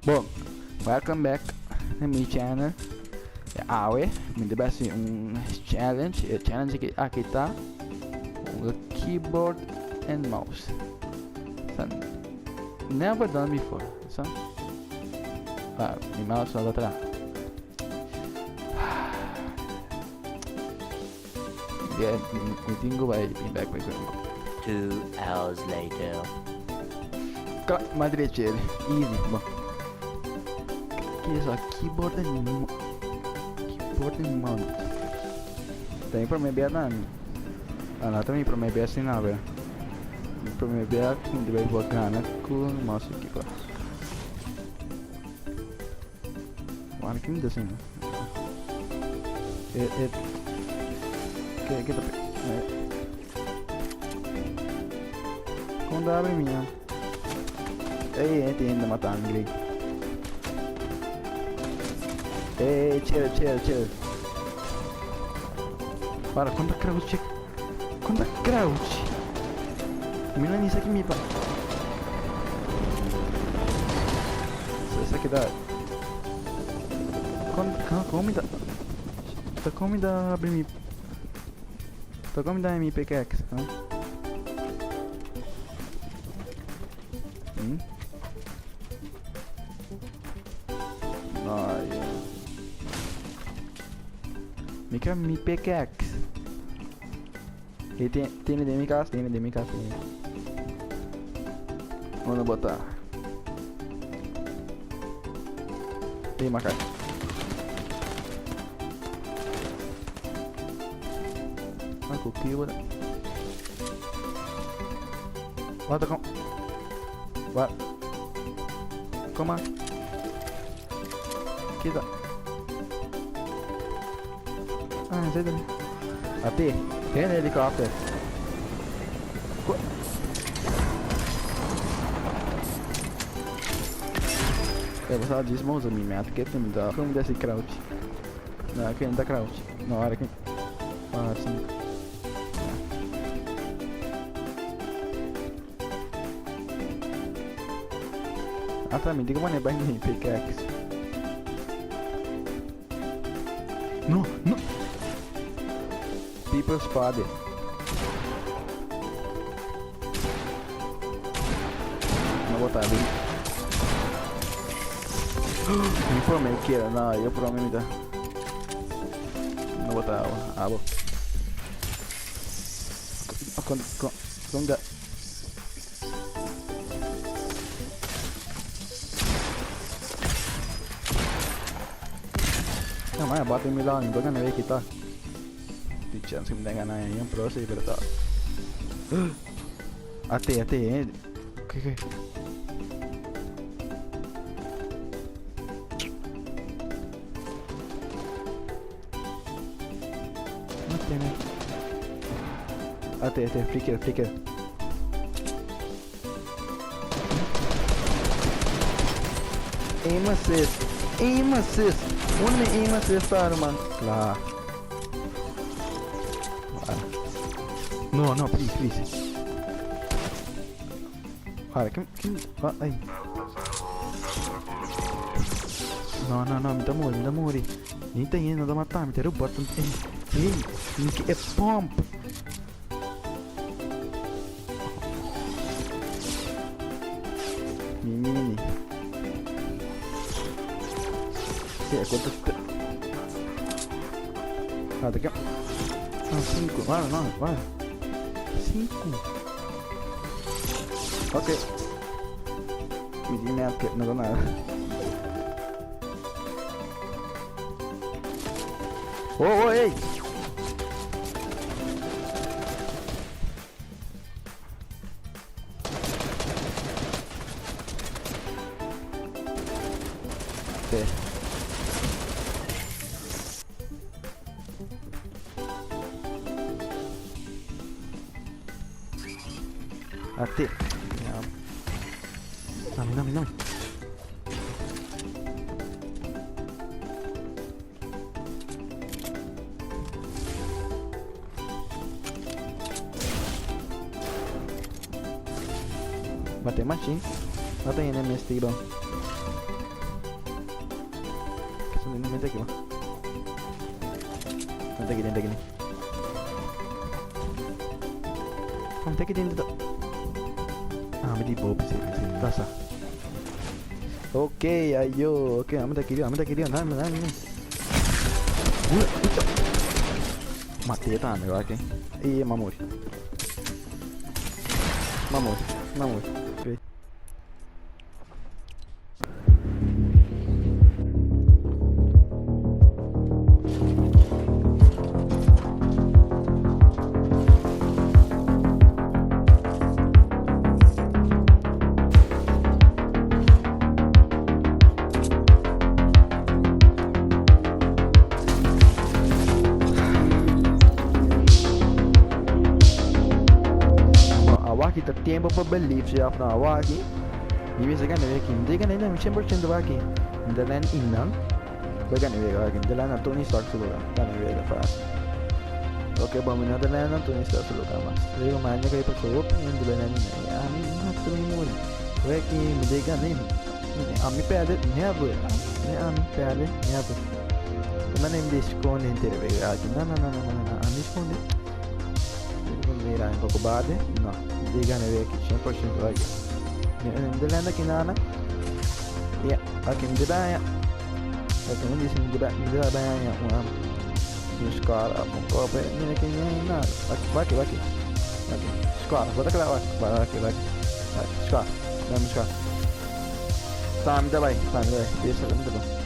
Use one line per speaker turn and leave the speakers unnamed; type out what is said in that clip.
Bon, welcome back na mi channel. E awe mi ta basi un challenge. E challenge aki aki ta un keyboard and mouse. So, never done before. So, ah, mi mouse no ta tra. Yeah, mi tin ku bai bin back bai ku.
2 hours later.
Kla, madre chere, easy, bon. Ki eso, keyboard and mouse. Ta mi prome bia na mi. Ah, no ta mi prome bia sin na, pero. Mi prome bia mi ta bai por gana ku mouse y keyboard. Wara ki mi ta haciendo? E, e, ke, ke ta, e. Kon ta abri mi ya? Ey, e tin hende mata mi, Greg. Ey, chill, chill, chill. Wara, kon ta crouch? Kon ta crouch? Mi no ni sa ki mi pa. Esaki ta. Kon, kon, kon mi ta. Ta kon mi ta abri mi. Ta kon mi ta mi pickaxe, huh? Hmm? No, yeah. Mi ke mi pickaxe. E tin, tene den mi cas, tene den mi cas, tene. Unda bo ta? Ei, makai. Ah, ku ki bo ta? Wata kom. Wa. Koma. Kita. Ah, zit er. Ate, geen helikopter. Ko Eh, basta djis mo usa mi medkit mi ta como desi crouch. No, aki no ta crouch. No, ahora aki. Ah, sí. Ah, ta, mi tin ku pone bai mi pickaxe. No, no. People spotted. No bota bin. Mi prome kera, no, yo prome mi ta. No bota abo, abo. Con, con, con ga. No, maya bate mi lado, mi toca me kita. Di chance mi tenga na un pro sí, pero ta. Ate, ate, eh. Oké, oké. No tiene. Ate, ate, flicker, flicker. Aim assist, aim assist. Unda mi aim assist ta, ruman? Kla. No, no, please, please. Para, kim, kim, ah, ay. No, no, no, mi ta muri, mi ta muri. Ni ta yendo, ta mata mi, ta robot. Ey, ey, mi ke e pump. Mi mini. Sí, cuánto está. Ah, te queda. Ah, 5. Vale, no, vale. 5. Ok. Mi tiene que no da nada. Oh, oh, ey! Te. Ate. Ja. Dame, dame, dame. Bate machine. Bate hende mes tiro. Mete aki, Mete aki, mete aki. Mete aki dentro. Ah, mi di bobo, sí, sí, pasa. Ok, ayo, ok, ami ta kiri, ami ta kiri, dame, dame. Mat'é tambe, wak. E m'a muri. M'a muri, m'a muri. Awaki ta tempo pa believe si of no awaki mi bisa gana weki mi ta gana mi 100% waki mi ta land innan Bo gana wega waki mi ta land na Tony Stark su lugar gana wega fácil ok bo mi no ta land na Tony Stark su lugar mas luego manda kai paso hopi hende bai land innan y ami no ta bay muri weki mi ta gana ami perde never ami perde never ta manda mi sconde henter wega aki no no no no no ami sconde mira un poco bade no mi ta gana weki 100% waki mi ta land aki nana. Ya, ok, mi ta baña. Ok, mi dice mi ta mi ta baña un un scola un copa. Mira que ni nada. Ok, waki, waki. Ok, scola, bota kla, waki, waki, waki. Waki, scola. Dame scola. Tá, mi ta bai, tá, mi ta bai. Bisa, mi ta bai.